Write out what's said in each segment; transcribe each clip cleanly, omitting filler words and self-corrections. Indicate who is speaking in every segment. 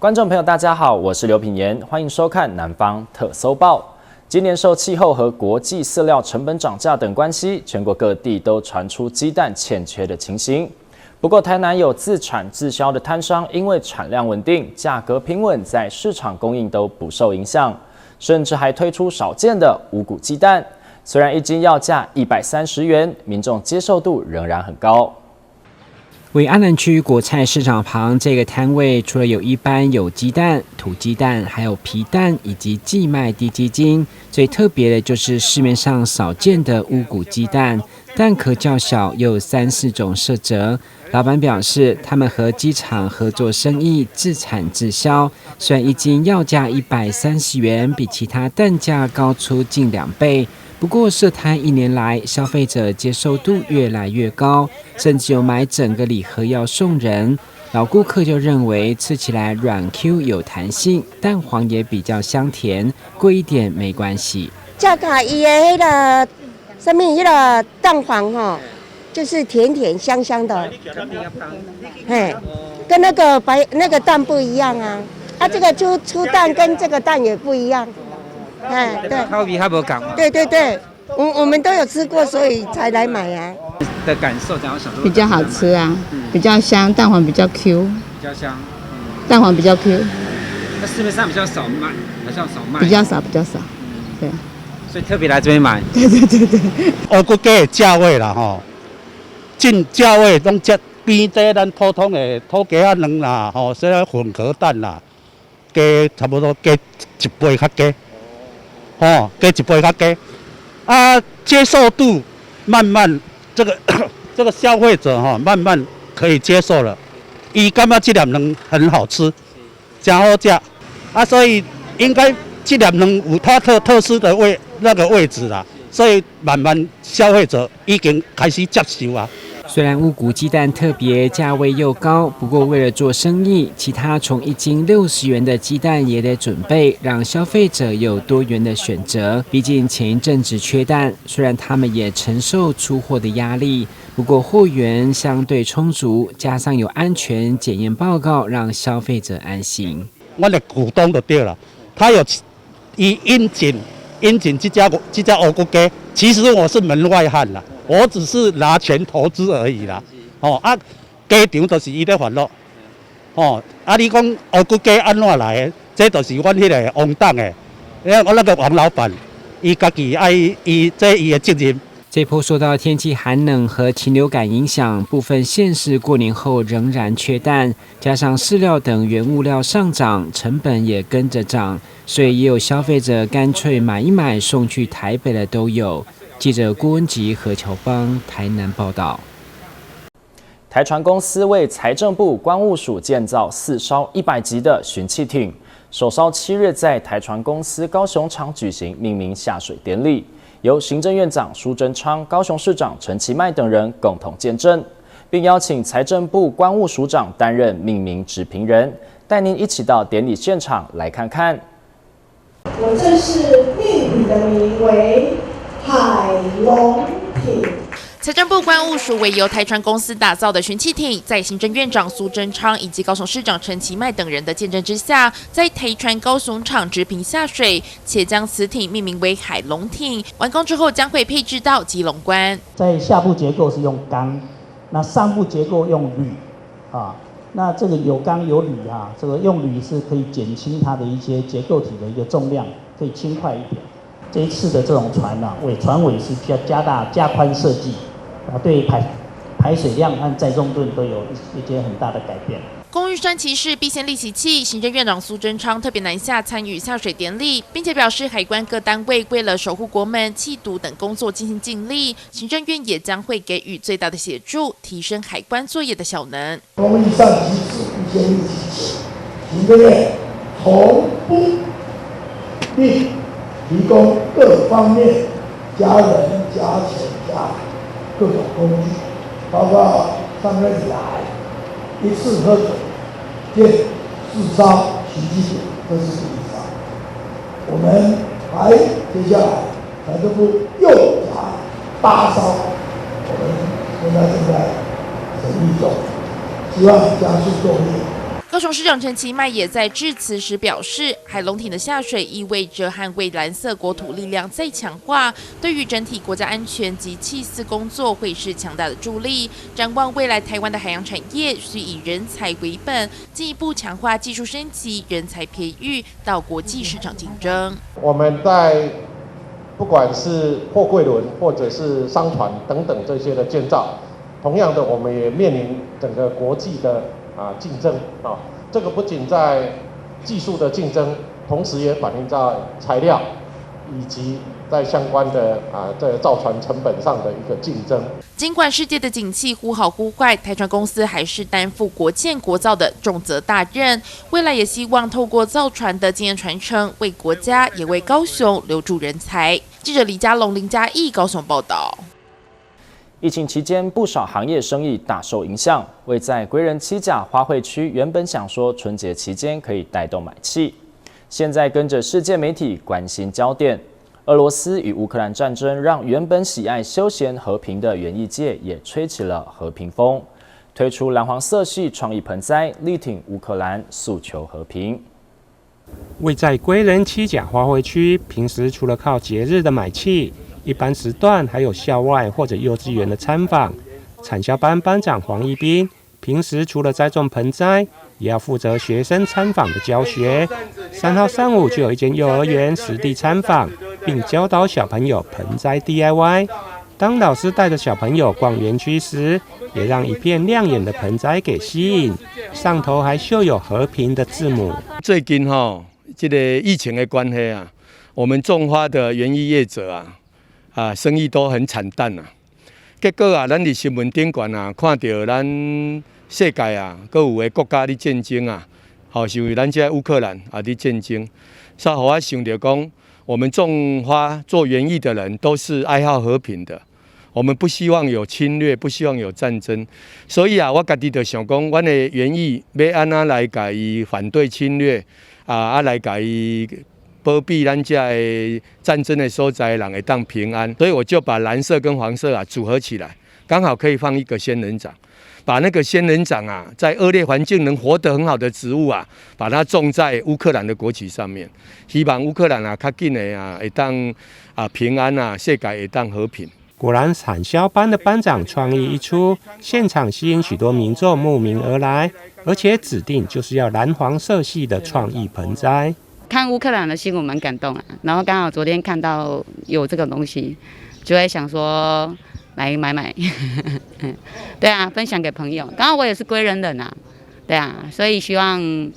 Speaker 1: 觀眾朋友，大家好，我是劉品言，歡迎收看《南方特搜報》。今年受氣候和國際飼料成本漲價等關係，全國各地都傳出雞蛋欠缺的情形。不過，台南有自產自銷的攤商，因為產量穩定、價格平穩，在市場供應都不受影響，甚至還推出少見的無穀雞蛋。雖然一斤要價130元，民眾接受度仍然很高。
Speaker 2: 位阿南區果菜市場旁這個攤位，除了有一般有機蛋、土雞蛋，還有皮蛋以及寄賣滴雞精。最特別的就是市面上少見的無穀雞蛋，蛋殼較小，又有三四種色澤。老闆表示，他們和雞場合作生意，自產自銷。雖然一斤要價130元，比其他蛋價高出近2倍。不過設攤一年來，消費者接受度越來越高，甚至有買整個禮盒要送人。老顧客就認為吃起來軟 Q 有彈性，蛋黃也比較香甜，貴一點沒關係。
Speaker 3: 這個伊的彼个啥物彼个蛋黃吼，就是甜甜香香的，嘿，跟那個白那個蛋不一樣啊。啊，這個粗蛋跟這個蛋也不一樣。哎，對，
Speaker 2: 口味較無仝。
Speaker 3: 對對對，我們都有吃過，所以才來買啊。
Speaker 2: 的感受，怎樣想？
Speaker 4: 比較好吃啊，比較香，蛋黃比較 Q。
Speaker 2: 比較香，
Speaker 4: 蛋黃比較 Q。
Speaker 2: 那市面上比較少賣，好像少賣。
Speaker 4: 比較少，比較少，對。
Speaker 2: 所以特別來這邊買。
Speaker 4: 對對對對。
Speaker 5: 烏骨雞的價位啦，吼，進價位攏接比這咱普通的土雞仔卵啦，吼，這個混合蛋啦，加差不多加一倍較加。哦，加一倍較低，啊，接受度慢慢這個消費者哈，慢慢可以接受了，伊感覺這粒卵很好吃，誠好食，啊，所以應該這粒卵有它特殊的那個位置啦，所以慢慢消費者已經開始接受啊。
Speaker 2: 雖然無穀雞蛋特別，價位又高，不過為了做生意，其他從一斤60元的雞蛋也得準備，讓消費者有多元的選擇。畢竟前一陣子缺蛋，雖然他們也承受出貨的壓力，不過貨源相對充足，加上有安全檢驗報告，讓消費者安心。
Speaker 5: 我的股東就對了，他有伊引進這隻烏骨雞，其實我是門外漢啦。我只是拿錢投資而已啦，哦啊，雞場就是伊咧煩惱，哦啊，你講烏骨雞按怎來的？這就是阮彼个王董的，我那個王老闆，伊家己愛伊這伊的責任。
Speaker 2: 這波受到天氣寒冷和禽流感影響，部分縣市過年後仍然缺蛋，加上飼料等原物料上漲，成本也跟着漲，所以也有消費者乾脆買一買送去台北的都有。記者郭文吉、何喬邦台南報道。
Speaker 1: 台船公司為財政部關務署建造四艘100級的巡弋艇，首艘7日在台船公司高雄廠舉行命名下水典禮，由行政院長蘇貞昌、高雄市長陳其邁等人共同見證，並邀請財政部關務署長擔任命名執評人，帶您一起到典禮現場來看看。
Speaker 6: 我正式命你的名為海龍艇。
Speaker 7: 財政部關務署委由台船公司打造的巡弋艇，在行政院長蘇貞昌以及高雄市長陳其邁等人的見證之下，在台船高雄廠執憑下水，且將此艇命名為海龍艇。完工之後將會配置到基隆關。
Speaker 8: 在下部結構是用鋼，那上部結構用鋁啊。那這個有鋼有鋁啊，這個用鋁是可以減輕它的一些結構體的一個重量，可以輕快一點。這一次的這種船啊，船尾是比較加大加寬設計，啊，對排水量和載重噸都有一些很大的改變。
Speaker 7: 工欲善其事，必先利其器。行政院長蘇貞昌特別南下參與下水典禮，並且表示海關各單位為了守護國門、緝毒等工作盡心盡力，行政院也將會給予最大的協助，提升海關作業的效能。
Speaker 9: 工欲善其事，必先利其器。行政院從不吝提供各方面加人、加錢、加各種工具，包括上個禮來一次核准建四艘巡弋艇，這是第一艘。我們還接下來財政部又加八艘，我們現在正在審議中，希望加速作業。
Speaker 7: 高雄市長陳其邁也在致辭時表示，海龍艇的下水意味着捍衛藍色國土力量再強化，對於整體國家安全及緝私工作會是強大的助力。展望未來，台灣的海洋產業需以人才為本，進一步強化技術升級、人才培育，到國際市場競爭。
Speaker 10: 我們在不管是貨櫃輪或者是商船等等這些的建造，同樣的，我們也面臨整個國際的競爭啊，這個不僅在技術的競爭，同時也反映在材料以及在相關的這個造船成本上的一個競爭。
Speaker 7: 儘管世界的景氣忽好忽壞，台船公司還是擔負國建國造的重責大任。未來也希望透過造船的經驗傳承，為國家也為高雄留住人才。記者李佳龍、林嘉義高雄報道。
Speaker 1: 疫情期間，不少行業生意大受影響。位在歸仁七甲花卉區，原本想說春節期間可以帶動買氣，現在跟着世界媒體關心焦點，俄羅斯與烏克蘭戰爭，讓原本喜愛休閒和平的園藝界也吹起了和平風，推出藍黃色系創意盆栽，力挺烏克蘭，訴求和平。
Speaker 11: 位在歸仁七甲花卉區，平時除了靠節日的買氣，一般時段還有校外或者幼稚園的參訪。產銷班班長黃義斌平時除了栽種盆栽，也要負責學生參訪的教學。3號上午就有一間幼兒園實地參訪，並教導小朋友盆栽 DIY。當老師帶着小朋友逛園區時，也讓一片亮眼的盆栽給吸引，上頭還繡有和平的字母。
Speaker 12: 最近吼，這個疫情的關係啊，我們種花的園藝業者啊，生意都很慘淡啊。結果啊，咱佇新聞頂懸啊，看著咱世界啊，閣有的國家咧戰爭啊，吼，是為咱這烏克蘭啊佇戰爭，所以予我想著講，我們種花做園藝的人都是愛好和平的，我們不希望有侵略，不希望有戰爭，所以啊，我家己就想講，阮的園藝欲按怎來共伊反對侵略啊，來共伊保庇咱這的戰爭的所在人會當平安，所以我就把藍色跟黃色啊組合起來，剛好可以放一個仙人掌，把那個仙人掌啊，在惡劣環境能活得很好的植物啊，把它種在烏克蘭的國旗上面，希望烏克蘭啊較緊的啊會當啊平安啊，世界會當和平。
Speaker 11: 果然，產銷班的班長創意一出，現場吸引許多民眾慕名而來，而且指定就是要藍黃色系的創意盆栽。
Speaker 4: 看烏克蘭的新聞蠻感動啊，然後剛好昨天看到有這個東西，就會想說來買買。對啊，分享給朋友。剛好我也是歸仁人啊，對啊，所以希望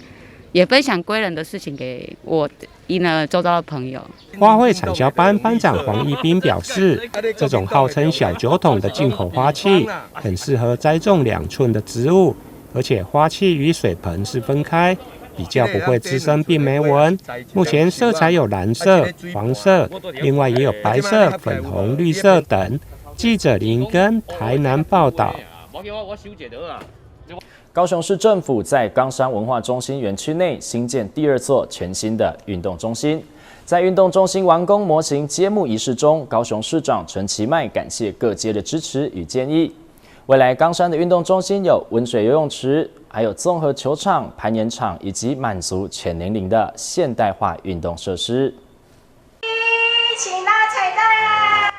Speaker 4: 也分享歸仁的事情給我因了周遭的朋友。
Speaker 11: 花卉產銷班班長黃義斌表示，這種號稱小酒桶的進口花器，很適合栽種2寸的植物，而且花器與水盆是分開，比較不會滋生病媒蚊。目前色彩有藍色、黃色，另外也有白色、粉紅、綠色等。記者林根台南報道。
Speaker 1: 高雄市政府在岡山文化中心園區內新建第二座全新的運動中心。在運動中心完工模型揭幕儀式中，高雄市長陳其邁感謝各界的支持與建議。未來岡山的運動中心有溫水游泳池，還有綜合球場、攀岩場，以及滿足全年齡的現代化運動設施。
Speaker 6: 一起拉彩帶。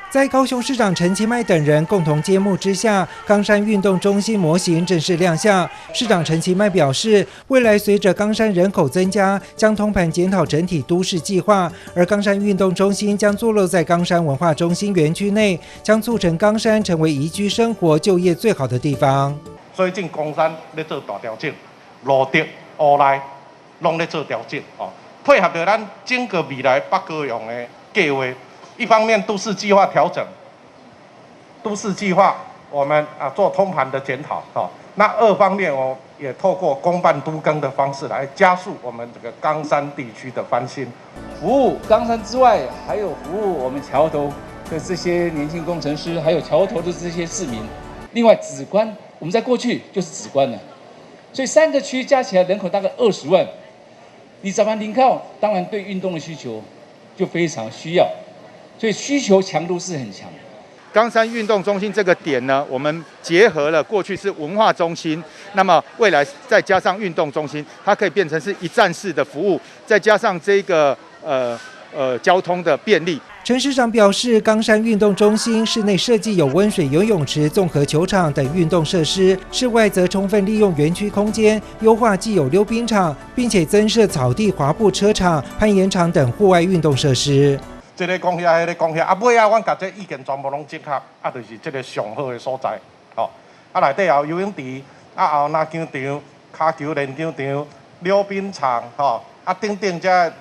Speaker 13: 在高雄市長陳其邁等人共同揭幕之下，岡山運動中心模型正式亮相。市長陳其邁表示，未來隨着岡山人口增加，將通盤檢討整體都市計劃，而岡山運動中心將坐落在岡山文化中心園區內，將促成岡山成為宜居生活、就業最好的地方。
Speaker 10: 最近岡山咧做大調整，蘆竹、烏來攏咧做調整，哦，配合著咱整個未來北高雄的計劃。一方面都市計劃調整，都市計劃我們啊做通盤的檢討，哦，那二方面我也透過公辦都更的方式來加速我們這個岡山地區的翻新。
Speaker 14: 服務岡山之外，還有服務我們橋頭的這些年輕工程師，還有橋頭的這些市民。另外，梓官我們在過去就是梓官了，所以三個區加起來人口大概20萬。20萬人口，當然對運動的需求就非常需要。所以需求強度是很強。
Speaker 15: 岡山運動中心這個點呢，我們結合了過去是文化中心，那麼未來再加上運動中心，它可以變成是一站式的服務，再加上這個交通的便利。
Speaker 13: 陳市長表示，岡山運動中心室內設計有溫水游泳池、綜合球場等運動設施，室外則充分利用園區空間，優化既有溜冰場，並且增設草地滑步車場、攀岩場等戶外運動設施。
Speaker 10: 這个講遐，彼个講遐，啊尾仔，阮共這意見全部攏整合，啊，就是這个上好的所在，吼。啊，內底也有游泳池，啊，也有籃球場、跤球練球場、溜冰場，吼，啊，等等這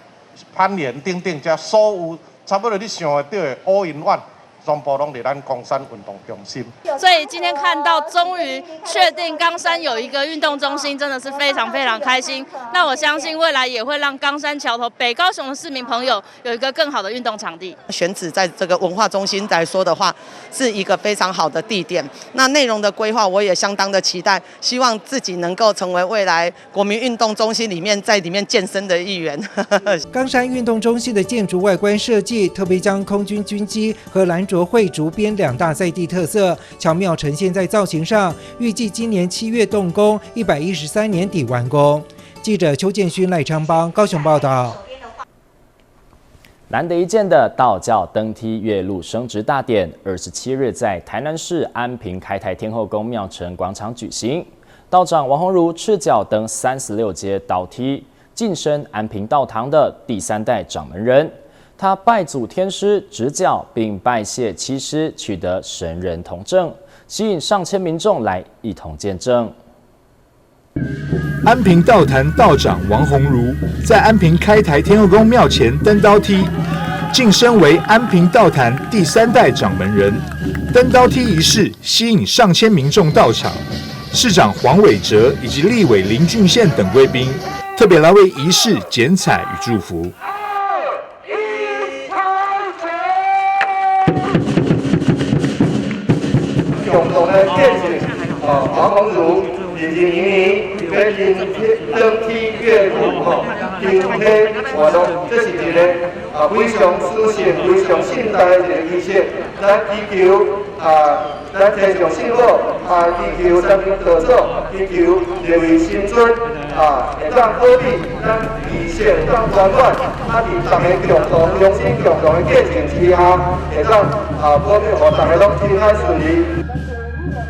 Speaker 10: 攀岩等等這所有差不多你想會著的 all in one，全部攏佇咱岡山運動中心。
Speaker 16: 所以今天看到終於確定岡山有一個運動中心，真的是非常非常開心。那我相信未來也會讓岡山橋頭北高雄的市民朋友有一個更好的運動場地。
Speaker 17: 選址在這個文化中心來說的話，是一個非常好的地點。那內容的規劃我也相當的期待，希望自己能夠成為未來國民運動中心裡面在裡面健身的一員。
Speaker 13: 岡山運動中心的建築外觀設計特別將空軍軍機和藍濁繪竹編兩大在地特色巧妙呈現在造型上，預計今年7月動工，113年底完工。記者邱建勳、賴昌邦高雄報道。
Speaker 1: 難得一見的道教登梯躍鹿升職大典，27日在台南市安平開台天後宮廟埕廣場舉行。道長王鴻儒赤腳登36階刀梯，晉升安平道堂的第三代掌門人。他拜祖天師指教，並拜謝七師，取得神人同證，吸引上千民眾來一同見證。
Speaker 18: 安平道壇道長王鴻儒在安平開台天後宮廟前登刀梯，晉升為安平道壇第三代掌門人。登刀梯儀式吸引上千民眾到場，市長黃偉哲以及立委林俊憲等貴賓特別來為儀式剪彩與祝福。
Speaker 9: 共同的見證，王鴻儒2020年要登梯躍鹿吼，登梯活動，這是一個非常殊勝、非常盛大的一個儀式。咱祈求啊，咱天上聖母啊，祈求三清道祖，祈求這位神尊啊，會當保庇咱儀式會當圓滿，啊，佇大家共同良心共同的見證之下，會當啊保庇予大家攏平安順利。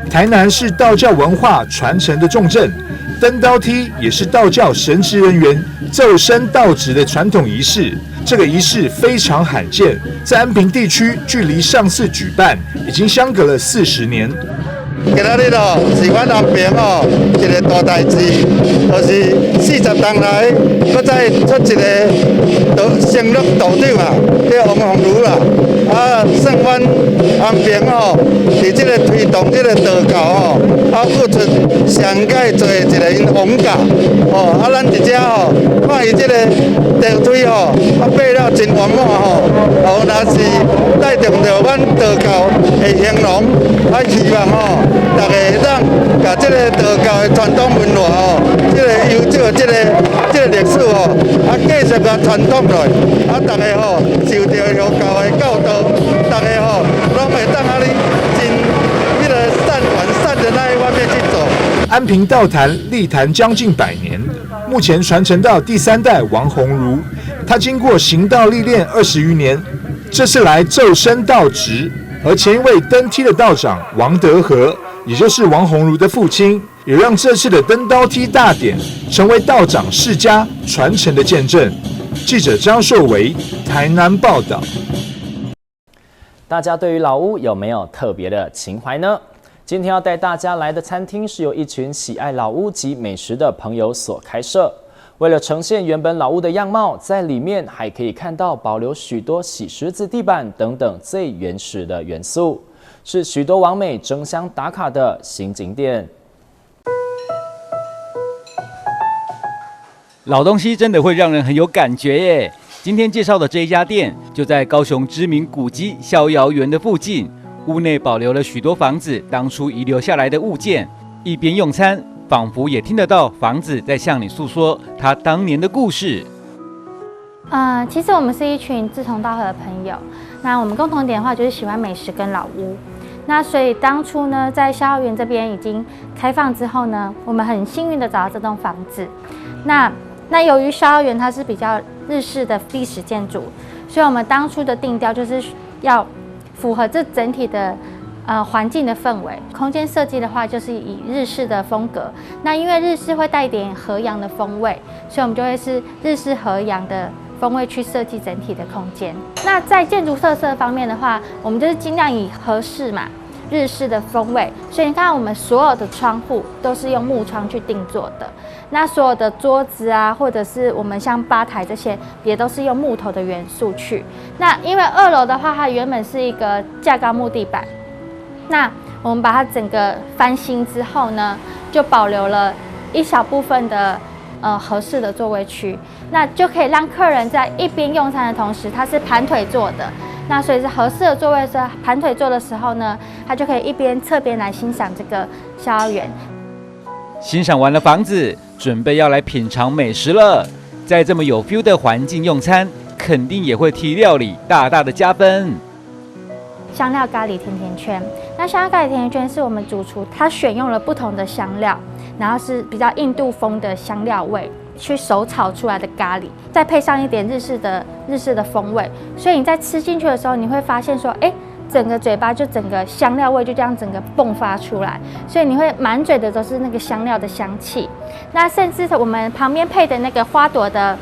Speaker 18: 台南是道教文化傳承的重鎮，登刀梯也是道教神職人員奏升道職的傳統儀式。這個儀式非常罕見，在安平地區，距離上次舉辦已經相隔了40年。
Speaker 9: 今仔日哦，是阮安平哦一個大代誌，就是40冬來，閣再出一個道升祿道長啊，叫王鴻儒啦。啊，算阮安平哦，佇這個推動這個道教吼，啊付出上蓋濟一個𪜶王教吼，啊，咱佇遮吼看伊這個地推吼，啊爬了真圓滿吼，哦，若是帶動著阮道教的興隆，啊，希望吼，大家會當共這个道教的傳統文化吼，這个悠久的這个歷史吼，啊繼續共傳統落去，啊，大家吼受著佛教的教導，大家吼攏會當按呢真彼个善完善的那一方面去走。
Speaker 18: 安平道壇立壇將近100年，目前傳承到第三代王鴻儒，他經過行道歷練20餘年，這次來奏升道職，而前一位登梯的道長王德和，也就是王鴻儒的父親，也讓這次的登刀梯大典成為道長世家傳承的見證。記者張碩維台南報道。
Speaker 1: 大家對於老屋有沒有特別的情懷呢？今天要帶大家來的餐廳是由一群喜愛老屋及美食的朋友所開設。為了呈現原本老屋的樣貌，在裡面還可以看到保留許多洗石子地板等等最原始的元素，是許多網美爭相打卡的新景點。
Speaker 19: 老東西真的會讓人很有感覺耶！今天介紹的這一家店就在高雄知名古蹟逍遙園的附近，屋內保留了許多房子當初遺留下來的物件，一邊用餐，仿佛也聽得到房子在向你訴說他當年的故事。
Speaker 20: 其實我們是一群志同道合的朋友，那我們共同點的話就是喜歡美食跟老屋。那所以当初呢，在逍遥园这边已经开放之后呢，我们很幸运的找到这栋房子。那由于逍遥园它是比较日式的历史建筑，所以我们当初的定调就是要符合这整体的环境的氛围。空间设计的话，就是以日式的风格。那因为日式会带一点和洋的风味，所以我们就会是日式和洋的风味去设计整体的空间。那在建筑特色方面的话，我们就是尽量以和式嘛，日式的风味。所以你看，我们所有的窗户都是用木窗去定做的。那所有的桌子啊，或者是我们像吧台这些，也都是用木头的元素去。那因为二楼的话，它原本是一个架高木地板，那我们把它整个翻新之后呢，就保留了一小部分的合适的座位区，那就可以让客人在一边用餐的同时，它是盘腿坐的。那所以是合适的座位是盘腿坐的时候呢，他就可以一边侧边来欣赏这个逍遥园。
Speaker 19: 欣赏完了房子，准备要来品尝美食了。在这么有 feel 的环境用餐，肯定也会替料理大大的加分。
Speaker 20: 香料咖喱甜甜圈，那香料咖喱甜甜圈是我们主厨他选用了不同的香料，然后是比较印度风的香料味去手炒出来的咖喱，再配上一点日式的风味，所以你在吃进去的时候，你会发现说，哎，整个嘴巴就整个香料味就这样整个迸发出来，所以你会满嘴的都是那个香料的香气。那甚至我们旁边配的那个花朵的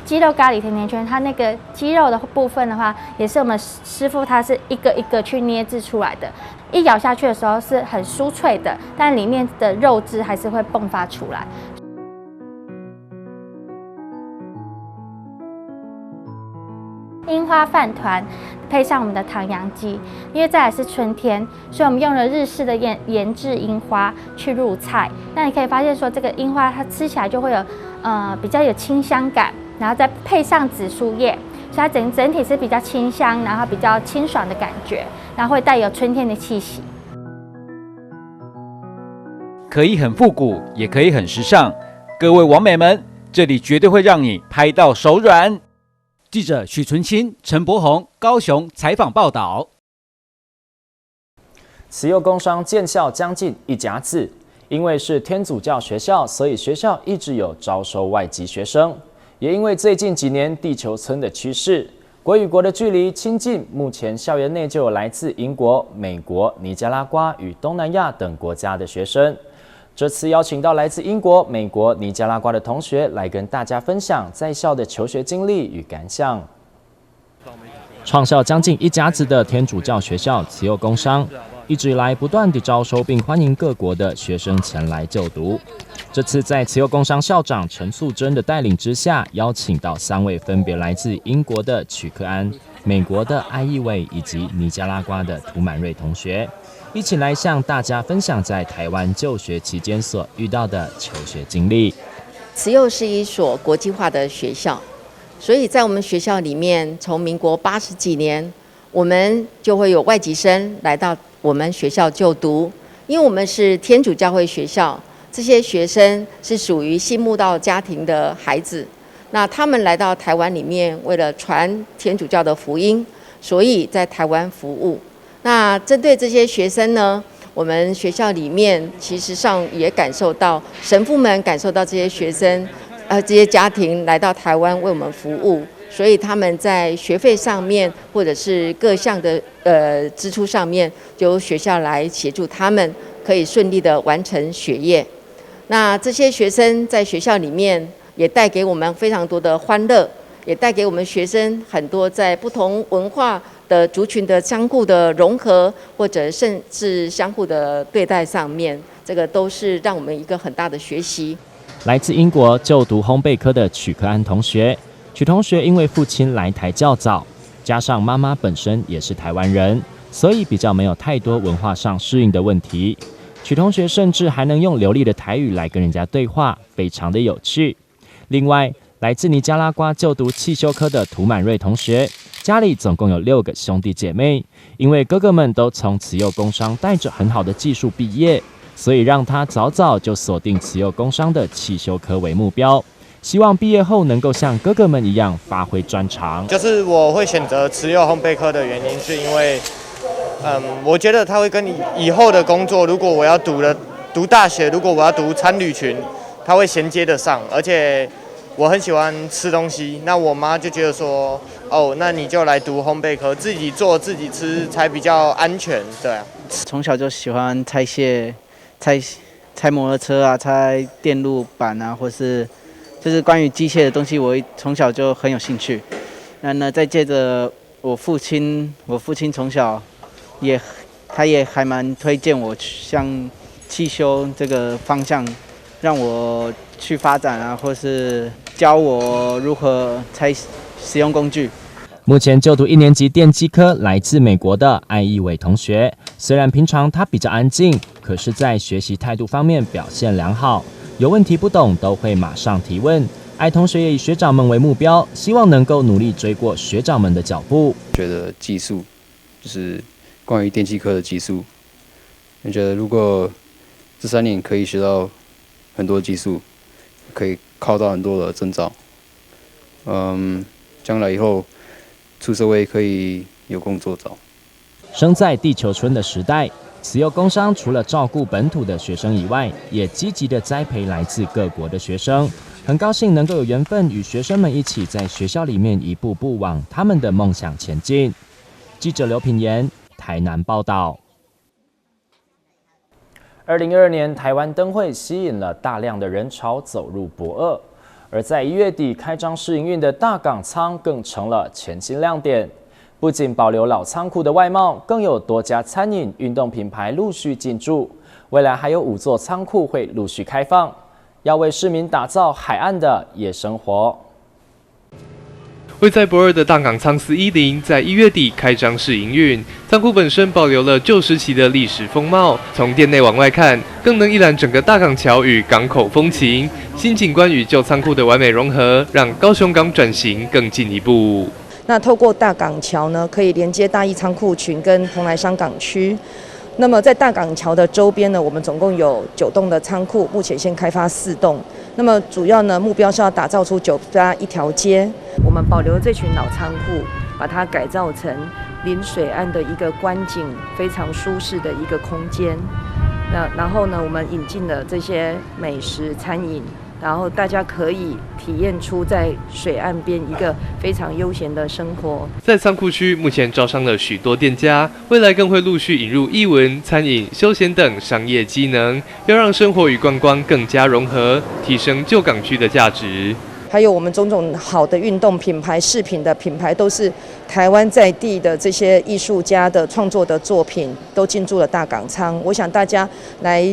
Speaker 20: 鸡肉咖喱甜甜圈，它那个鸡肉的部分的话，也是我们师傅他是一个一个去捏制出来的，一咬下去的时候是很酥脆的，但里面的肉汁还是会迸发出来。樱花饭团配上我们的唐扬鸡，因为再来是春天，所以我们用了日式的腌制樱花去入菜。那你可以发现说，这个樱花它吃起来就会有比较有清香感，然后再配上紫苏叶，所以它整体是比较清香，然后比较清爽的感觉，然后会带有春天的气息。
Speaker 19: 可以很复古，也可以很时尚。各位网美们，这里绝对会让你拍到手软。记者许纯清、陈柏宏，高雄采访报道。
Speaker 1: 慈幼工商建校将近一甲子，因为是天主教学校，所以学校一直有招收外籍学生。也因为最近几年地球村的趋势，国与国的距离亲近，目前校园内就有来自英国、美国、尼加拉瓜与东南亚等国家的学生。这次邀请到来自英国、美国、尼加拉瓜的同学来跟大家分享在校的求学经历与感想。创校将近一甲子的天主教学校慈幼工商，一直以来不断地招收并欢迎各国的学生前来就读。这次在慈幼工商校长陈素贞的带领之下，邀请到3位分别来自英国的曲克安、美国的艾义伟以及尼加拉瓜的涂满瑞同学，一起来向大家分享在台湾就学期间所遇到的求学经历。
Speaker 21: 慈幼是一所国际化的学校，所以在我们学校里面，从民国80几年，我们就会有外籍生来到我们学校就读。因为我们是天主教会学校，这些学生是属于信慕道家庭的孩子，那他们来到台湾里面，为了传天主教的福音，所以在台湾服务。那针对这些学生呢，我们学校里面其实上也感受到，神父们感受到这些学生，这些家庭来到台湾为我们服务，所以他们在学费上面或者是各项的支出上面，由学校来协助他们，可以顺利的完成学业。那这些学生在学校里面也带给我们非常多的欢乐，也带给我们学生很多在不同文化的族群的相互的融合，或者甚至相互的对待上面，这个都是让我们一个很大的学习。
Speaker 1: 来自英国就读烘焙科的曲克安同学，曲同学因为父亲来台较早，加上妈妈本身也是台湾人，所以比较没有太多文化上适应的问题。曲同学甚至还能用流利的台语来跟人家对话，非常的有趣。另外，来自尼加拉瓜就读汽修科的涂满瑞同学，家里总共有6个兄弟姐妹，因为哥哥们都从慈幼工商带着很好的技术毕业，所以让他早早就锁定慈幼工商的汽修科为目标，希望毕业后能够像哥哥们一样发挥专长。
Speaker 22: 就是我会选择慈幼烘焙科的原因，是因为
Speaker 3: 我覺得它會跟你以後的工作，如果我要讀大學，如果我要讀餐旅群，它會銜接得上。而且我很喜歡吃東西，那我媽就覺得說，哦，那你就來讀烘焙科，自己做自己吃才比較安全，對啊。
Speaker 22: 從小就喜歡拆卸、拆摩托車啊，拆電路板啊，或是就是關於機械的東西，我從小就很有興趣。那呢，再借著我父親從小他也還蠻推薦我向汽修這個方向，讓我去發展啊，或是教我如何拆使用工具。
Speaker 1: 目前就讀一年級電機科，來自美國的艾义偉同學，雖然平常他比較安靜，可是在學習態度方面表現良好，有問題不懂都會馬上提問。艾同學也以學長們為目標，希望能夠努力追過學長們的腳步。
Speaker 23: 覺得技術就是關於電機科的技術，我覺得如果這3年可以學到很多技術，可以考到很多的證照，將來以後出社會可以有工作找。
Speaker 1: 生在地球村的時代，慈幼工商除了照顧本土的學生以外，也積極的栽培來自各國的學生。很高興能夠有緣分與學生們一起在學校裡面一步步往他們的夢想前進。記者劉品言，台南報道。2022年台灣燈會吸引了大量的人潮走入駁二，而在1月底開張試營運的大港倉更成了全新亮點。不僅保留老倉庫的外貌，更有多家餐飲、運動品牌陸續進駐。未來還有五座倉庫會陸續開放，要為市民打造海岸的夜生活。
Speaker 24: 位在駁二的大港倉410在1月底開張試營運，倉庫本身保留了舊時期的歷史風貌，從店內往外看，更能一覽整個大港橋與港口風情。新景觀與舊倉庫的完美融合，讓高雄港轉型更進一步。
Speaker 25: 那透過大港橋呢，可以連接大義倉庫群跟蓬萊商港區。那麼在大港橋的周邊呢，我們總共有九棟的倉庫，目前先開發四棟。那麼主要呢，目標是要打造出9加1條街。我們保留這群老倉庫，把它改造成臨水岸的一個觀景非常舒適的一個空間。那然後呢，我們引進了這些美食餐飲，然後大家可以體驗出在水岸邊一個非常悠閒的生活。
Speaker 24: 在倉庫區，目前招商了許多店家，未來更會陸續引入藝文、餐飲、休閒等商業機能，要讓生活與觀光更加融合，提升舊港區的價值。
Speaker 25: 還有我們種種好的運動品牌、飾品的品牌，都是台灣在地的這些藝術家的創作的作品，都進駐了大港倉。我想大家來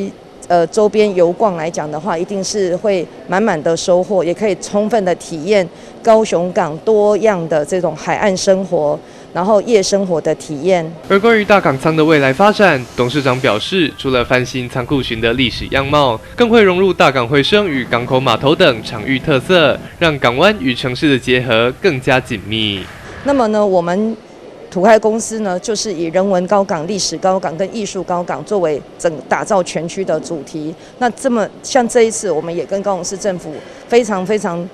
Speaker 25: 周邊遊逛來講的話，一定是會滿滿的收穫，也可以充分的體驗高雄港多樣的這種海岸生活，然後夜生活的體驗。
Speaker 24: 而關於大港倉的未來發展，董事長表示，除了翻新倉庫群的歷史樣貌，更會融入大港回聲與港口碼頭等場域特色，讓港灣與城市的結合更加緊密。
Speaker 25: 那麼呢，我們土開公司呢，就是以人文高港、歷史高港跟藝術高港作為整打造全區的主題。那這麼像這一次，我們也跟高雄市政府非常非常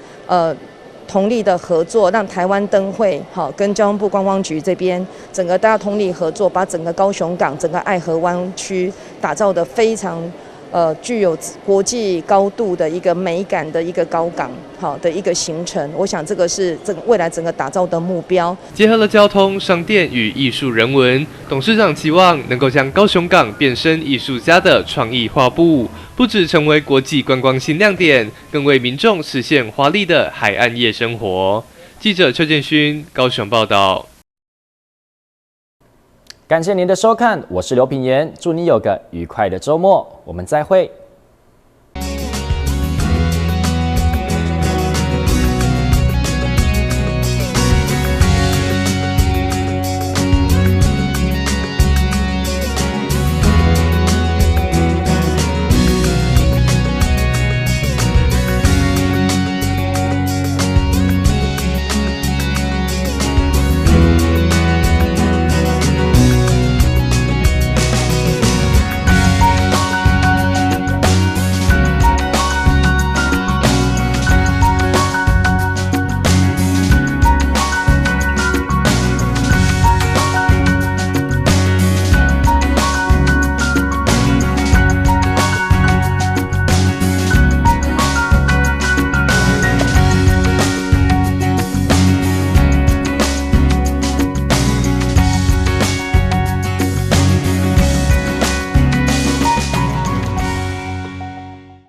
Speaker 25: 同力的合作，讓台灣燈會好跟交通部觀光局這邊整個大家通力合作，把整個高雄港、整個愛河灣區打造得非常具有國際高度的一個美感的一個高港，好的一個形成。我想這個是這個未來整個打造的目標。
Speaker 24: 結合了交通、商店與藝術人文，董事長期望能夠將高雄港變身藝術家的創意畫布，不只成為國際觀光新亮點，更為民眾實現華麗的海岸夜生活。記者邱建勳高雄報道。
Speaker 1: 感謝您的收看，我是劉品言，祝你有個愉快的週末，我們再會。